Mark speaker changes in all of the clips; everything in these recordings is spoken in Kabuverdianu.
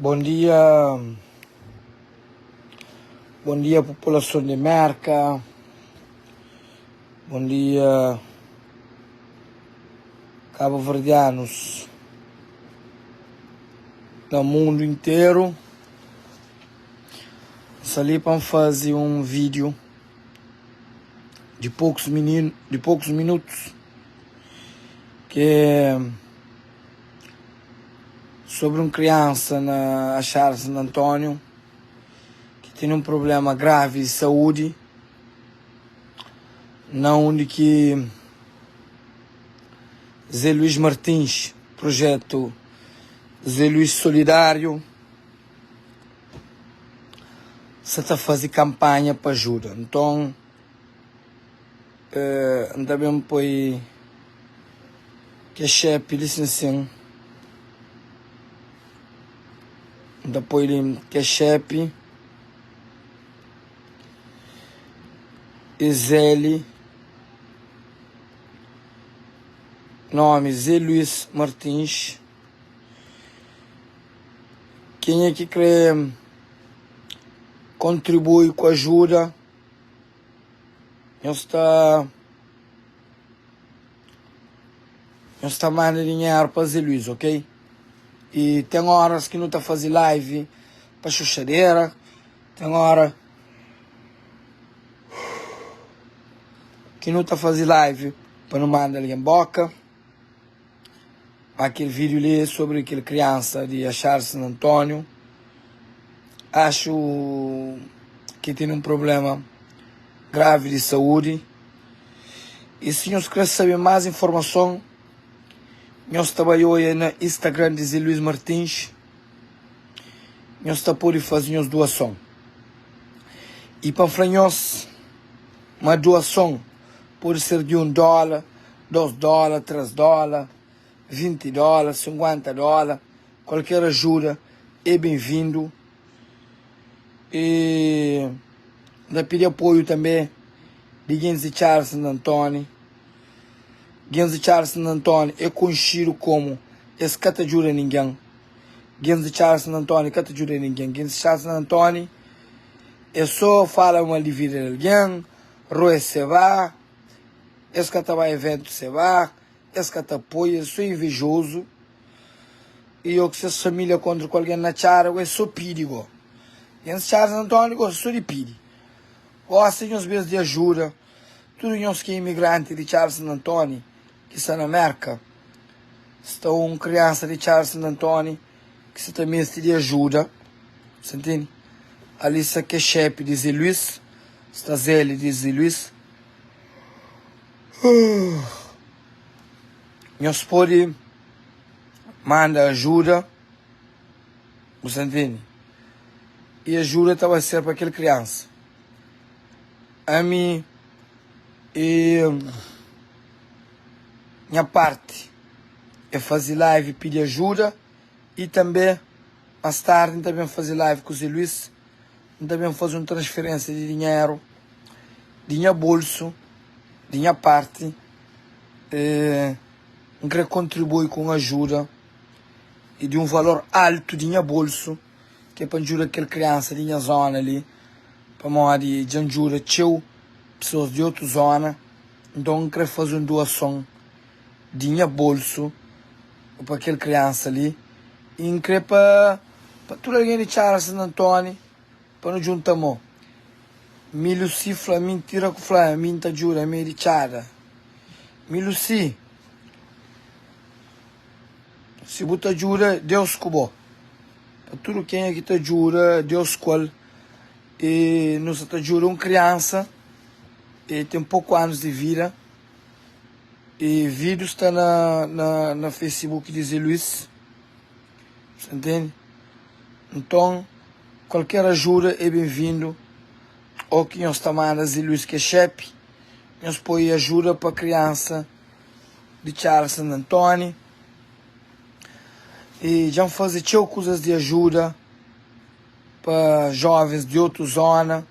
Speaker 1: Bon dia, bon dia populason di Merka, bon dia kabuverdianus na mundu interu. N sta li pa N faze un vídiu di pokus mininu, di pokus minutus ki é. Sobri un kriansa na Achada Santo António ki tene un problema gravi di saúdi na undi ki Zé Luís Martins, projetu Zé Luís Solidário sa ta faze kanpanha pa ajuda. Nton. N ta ben poi kexepe li sin sin N ta poi li kexepe i Zeli Nomi Zé Luís Martins Kenha ki kre kontribui ku ajuda. Nhos ta Nhos ta manda dinheru pa Zé Luís, ok? I ten óras ki nu ta faze live pa xuxadera, ten óra ki nu ta faze live pa nu manda algen bóka. Ma kel vídiu li é sobri kel kriansa di Achar San António. Axu ki tene un problema gravi di saúdi. I si nhos kre sabe más informason, nhos ta bai oia na Instagram di Zé Luís Martins, nhos ta pode faze nhos doason. I pa N fla nhos ma doason pode ser di un dóla, 2 dóla, 3 dóla, 20 dóla, 50 dóla, kualker ajuda é ben-vindu. I N ta pidi apoiu tanbe di gentis di Txada Santu Antóni. Gentis di Txada Santu Antóni é konxidu komu es ka ta djuda ningen. Gentis di Txada Santu Antóni ka ta djuda ningen. Gentis di Txada Santu Antóni é sô fala mal di vida di algen, roe seba. Es ka ta ba eventu seba, es ka ta apoia, es so invejozu i o ki ses familia kontra ku algen na txada go es so pidi go. Nhos txada San António gosta so di pidi. Gosta nhos bes di ajuda tudu nhos ki é imigranti di txada San António ki sta na Merka. Sta un kriansa di txada San António ki sa ta meste di ajuda, sa ntende? Ali sta kexepe di Zé Luís, sta Zeli di Zé Luís. Nhos pode manda ajuda, bu sta ntende? I ajuda ta bai ser pa kel kriansa. Ami e nha parti é faze live pidi ajuda i tanbe mas tardi N ta ben faze live ku Zé Luís. N ta ben faze un transferensia di dinheru di nha bolsu, di nha parti. N kre kontribui ku un ajuda i di un valor altu di nha bolsu, ki é pa N djuda kel kriansa di nha zona li, pamodi dja N djuda txeu pesoas di otu zona. Nton, N kre faze un duason di nha bolsu pa kel kriansa li i N kre pa Pa tudu algen di Txara Santu Antóni pa nu djunta mô. Mi Lucy fla mintira ku fla mi N ta djuda mi é di Txada. Mi Lucy si bu ta djuda Deus ku bo. Pa tudu kenha ki ta djuda Deus ku el. E nu sa ta djuda un kriansa e ten poku anus di vida e vídiu sta na na na Facebook di Zé Luís. Sa ntende? Nton, kualker ajuda é ben-vindu. Ô ki nhos ta manda Zé Luís Kexepe, nhos poi ajuda pa kriansa di Txada Sant Antóni. I dja N faze txeu kuzas di ajuda pa jovens di otu zona.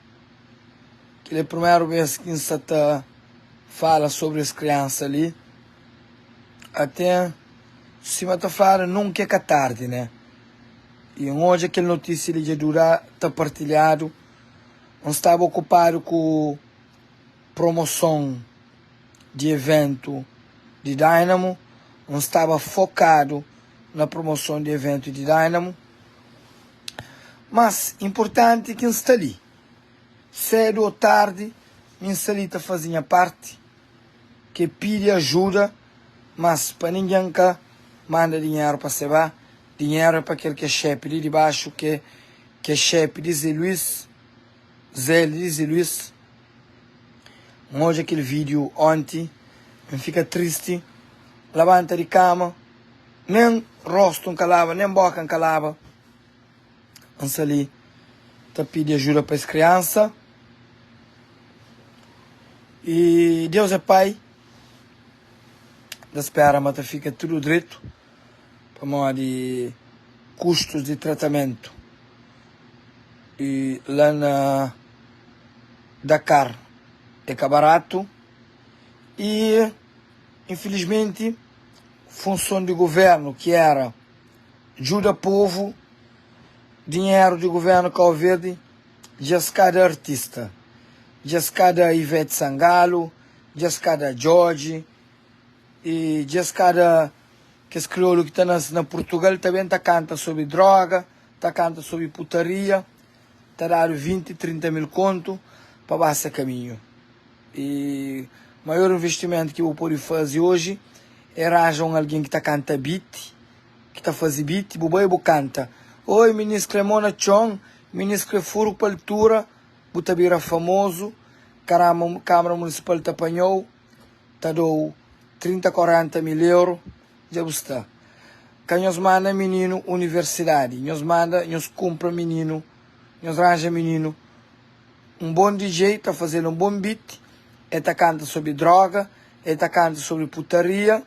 Speaker 1: Kel é primeru bês ki N sa ta fala sobri es kriansa li. Até. Sima ta fladu nunka é ka tardi né? I N odja kel notísia li dja dura ta partilhadu. N staba okupadu ku promoson di eventu di Dynamo. N staba fokadu na promoson di eventu di Dynamo. Mas inpurtanti ki N sta li. Sedu o tardi, mi N sta li ta faze nha parti, ki é pidi ajuda, mas pa ningen ka manda dinheru pa Sebá. Dinheru é pa kel ki é xepi li di baxu, ki é xepi di Zé Luís, Zé di Zé Luís. N odja kel vídiu onti, N fika tristi, labanta di kama, nen rostu N ka laba, nen boka N ka laba. N sta li ta pidi ajuda pa es kriansa. I Deus é Pai, N ta spera ma ta fika tudu dretu, pamodi kustus di tratamentu i la na Dakar é ka baratu i infilismenti funson di guvernu ki era djuda povu, dinheru di guvernu Kau Verdi dja es ka da artista, dja es ka da Ivete Sangalo, dja es ka da Djodje i dja es ka da kes kriolu ki ta nase na Purtugal ta ben ta kanta sobri droga, ta kanta sobri putaria, ta dadu 20, 30 mil kontu pa ba se kaminhu. I maior investimentu ki bu pode faze oji é ranja un algen ki ta kanta beat, ki ta faze beat, bu bai bu kanta, Oi minis kre mo na txon, minis kre furu pa altura, bu ta bira famozu, karamba Kamara Munisipal ta panha-u, ta da-u 30, 40 mil euro, dja bu sta. Ka nhos manda mininu universidadi, nhos manda, nhos kunpra mininu, nhos ranja mininu un bon DJ ta faze-l un bon beat, el ta kanta sobri droga, el ta kanta sobri putaria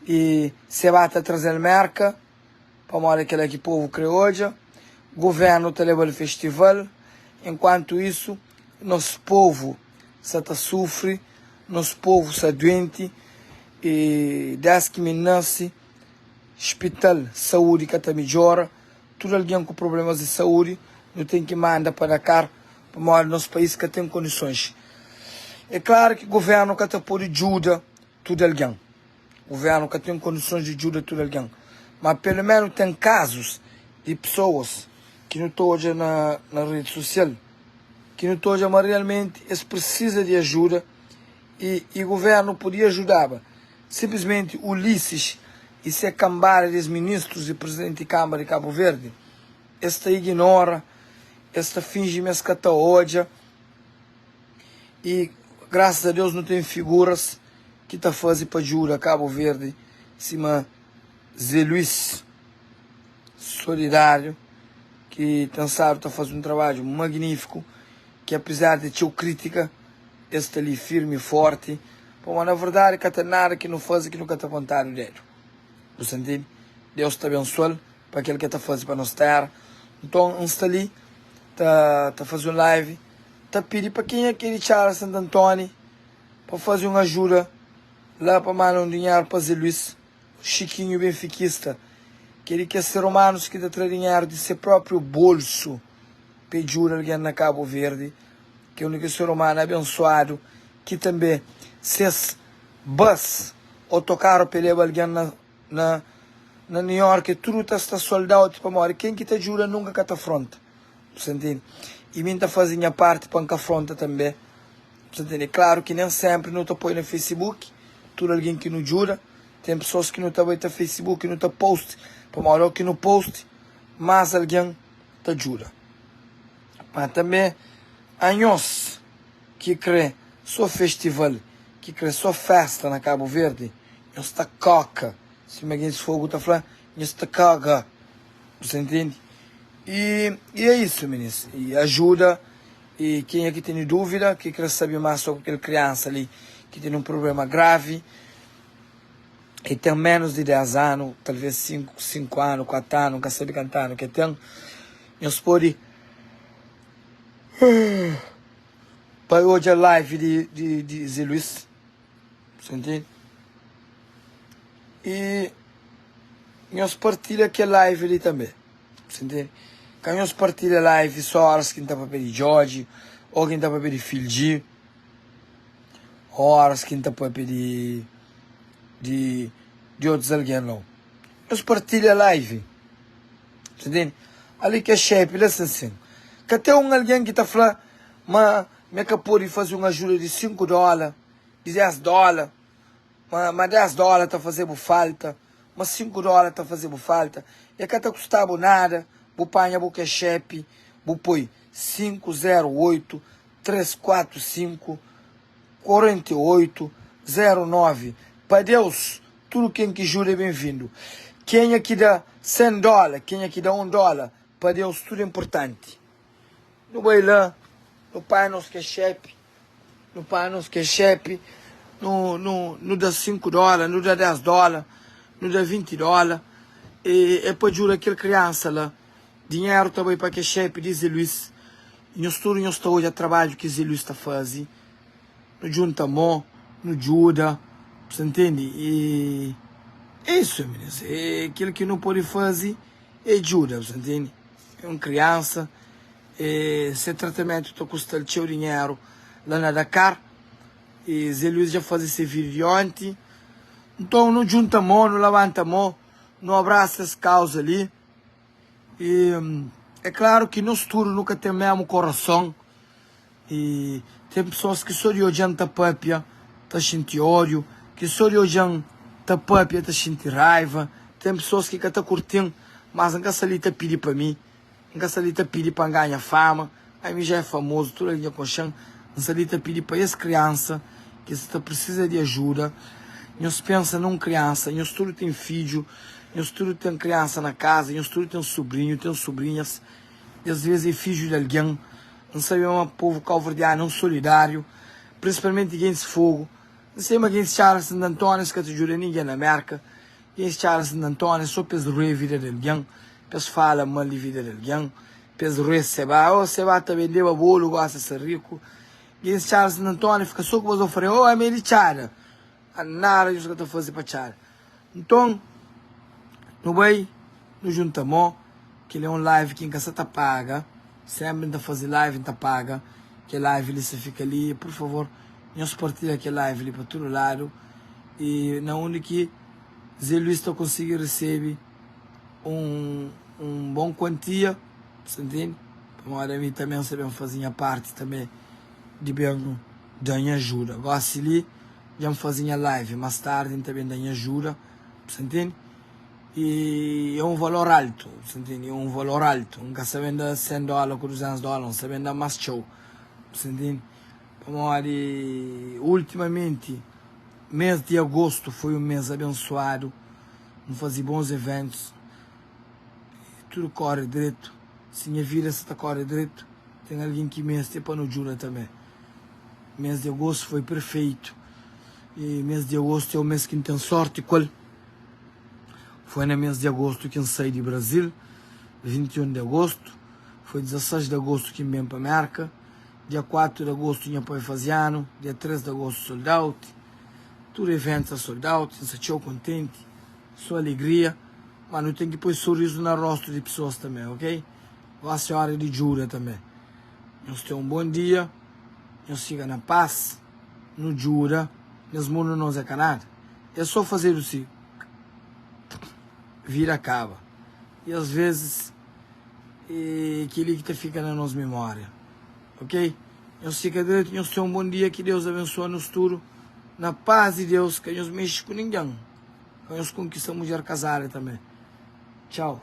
Speaker 1: i se ba ta traze-l Merka pamodi é kel-la ki povu kre odja, guvernu ta leba-l festival, enkuantu isu nos povu sa ta sufri, nos povu sa duenti i des ki mi nase spital, saúdi ka ta midjora. Tudu algen ku prublémas di saúdi nu ten ki manda pa Dakar pamodi nos país ka ten kondisons. É klaru ki govérnu ka ta pode djuda tudu algen. Govérnu ka ten kondisons di djuda tudu algen. Má pelu ménu ten kazus di pesoas ki nu ta odja na na redi sosial ki nu ta odja ma realmenti es prisiza di ajuda i i govérnu podia djudaba. Sinplismenti Ulisses i se kambada des ministrus i presidenti di Kambra di Kabu Verdi, es ta ignora, es ta finji ma es ka ta odja i grasas a Deus nu ten figuras ki ta faze pa djuda Kabu Verdi sima Ze Luis Solidário ki ten stadu ta faze un trabadju magnifiku ki apizar di txeu kritika es sta li firmi i forti pamodi na verdadi ka ten nada ki nu faze ki nu ka ta pontadu dedu bu sta ntende Deus ta abensual pa kel ki el ta faze pa nos tera nton N sta li ta ta faze un live ta pidi pa kenha ki é di Txada Santu Antoni pa faze un ajuda la pa manda un dinheru pa Ze Luis Xikinhu benfikista ki é di kes ser umanus ki ta tra dinheru di se propriu bolsu pa e djuda algen na Kabu Verdi, ki é un di kes ser umanu abensuadu ki tanbe ses bus, otokaru pa e leba algen na na na New York tudu ta sta sold out pamodi ken ki ta djuda nunka ka ta fronta, bu sta ntende? I mi N ta faze nha parti pa N ka fronta tanbe, bu sta ntende? Klaru ki nen senpri nu ta poi na Facebook tudu algen ki nu djuda, ten pesoas ki nu ta bai ta Facebook nu ta post pamodi o ki nu post más algen ta djuda. Ma tanbe anhos ki kre so festival, ki kre so festa na Kabu Verdi, nhos ta koka, sima gentis Fogu ta fla, nhos ta koka. Bu sta intendi? I i é isu minis, i ajuda i kenha ki tene duvida, ki kre sabe mas sobri kel kriansa li ki tene un prublema gravi, E ten ménus di 10 anu, talvês 5, 5 anu, 4 anu, N ka sabe kantu anu ki e ten. Nhos pode bai odja live di, di, di Zé Luís. Sa ntende? I nhos partilha kel live li tanbê. Sa ntende? Ka nhos partilha live só óras ki N ta papia di Djodje, ô ki N ta papia di Fildji, ô óras ki N ta papia di di di otus algen nau. Nhos partilha live. Sa ntende? Ali ke xefi la sin sin. Ka ten un algen ki ta fla ma ma e ka pode faze un ajuda di 5 dóla, di 10 dóla. Ma ma 10 dóla ta faze-bu falta, ma 5 dóla ta faze-bu falta, e ka ta kusta-bu nada bu panha bu kexepi bu poi 5 0 8 3 4 5 48 0 9. Pa Deus, tudu ken ki juda é ben-vindu. Kenha ki da 100 dóla, kenha ki da 1 dóla, pa Deus tudu é inpurtanti. Nu bai la, nu panha nos kexepi. Nu paga nos kexepe, nu, nu, nu da 5 dóla, nu da 10 dóla, nu da 20 dóla. E, é pa djuda kel kriansa la. Dinheru ta bai pa kexepe di Zé Luís. Nhos tudu nhos ta odja trabadju ki Zé Luís ta faze. Nu djunta mô, nu djuda, bu sa ntende? E é isu, minis. É kel ki nu pode faze é djuda, bu sa ntende? É un kriansa. E se tratamentu ta kusta-l txeu dinheru la na Dakar. E Zé Luís dja faze se vídiu di onti. Nton, nu djunta mô, nu labanta mô, nu abrasa es kauza li. E é klaru ki nos tudu nu ka ten mésmu korason. E ten pesoas ki sô di odja-m ta pâpia ta xinti ódiu, ki sô di odja-m ta pâpia ta xinti raiva. Ten pesoas ki ka ta kurti-m, mas N ka sta li ta pidi pa mi. N ka sta li ta pidi pa N ganha fama, ami já é famozu, tudu algen dja konxe-m. N sta li ta pidi pa es kriansa ki sta ta prisiza di ajuda. Nhos pensa na un kriansa, nhos tudu ten fidju, nhos tudu ten kriansa na kaza, nhos tudu ten subrinhu, ten subrinhas, i asvês é fidju di algen. N sabe ma povu kauverdianu é un solidáriu, prinsipalmenti gentis Fogu. N sabe ma gentis Txada Santu Antóniu es ka ta djuda ningen na Mérka. Gentis Txada Santu Antóniu é sô pa es rue vida di algen. Pa es fala mal di vida di algen, pa es rue Seba, oh Seba ta bendeba bolu gosi sa riku. Gentis txada Santu Antoniu fika so ku bos ofere, oh ami é di txada, a nada nhos ka ta faze pa txada. Nton nu bai nu junta mo, kel é un live ki N ka sa ta paga, senpri N ta faze live N ta paga, kel live li sa fika li, pur favor nhos partilha kel live li pa tudu ladu i na undi ki Ze Luis ta konsigi resebe. un un bon kuantia, sa ntende? Pamodi ami tanbe N sta ben faze nha parti tanbe di ben da nha ajuda. Gosi li dja N faze nha live, mas tardi N ta ben da nha ajuda, sa ntende? I é un valor altu, sa ntende? É un valor altu. N ka sta ben da 100 dóla ku 200 dóla, N sta ben da más txeu, sa ntende? Pamodi ultimamenti mês di agostu foi un mês abensuadu. N faze bons eventus i tudu kóre dretu. Si nha vida sta ta kóre dretu, ten algen ki meste pa nu djuda tanbê. Mês di agostu foi perfeitu i mês di agostu é un mês ki N ten sórti ku el. Foi na mês di agostu ki N sai di Brazil, 21 di agostu. Foi 16 di agostu ki N ben pa Mérka. Dia 4 di agostu nha pai faze anu, dia 3 di agostu sold out. Tudu eventu sta sold out, N sta txeu kontenti, so alegria, ma nu ten ki poi sorizu na rostu di pesoas tanbe, ok? Gosi é ora di djuda tanbe. Nhos ten un bon dia, nhos fika na pas, nu djuda, nes mundu nos é ka nada, é so fazedu si vida kaba, i as vezis é keli ki ta fika na nos mimoria. Ok nhos fika dretu nhos ten un bon dia ki Deus abensua nos tudu na paz di Deus ka nhos mexi ku ningen ka nhos konkista mudjer kazada tanbe txau.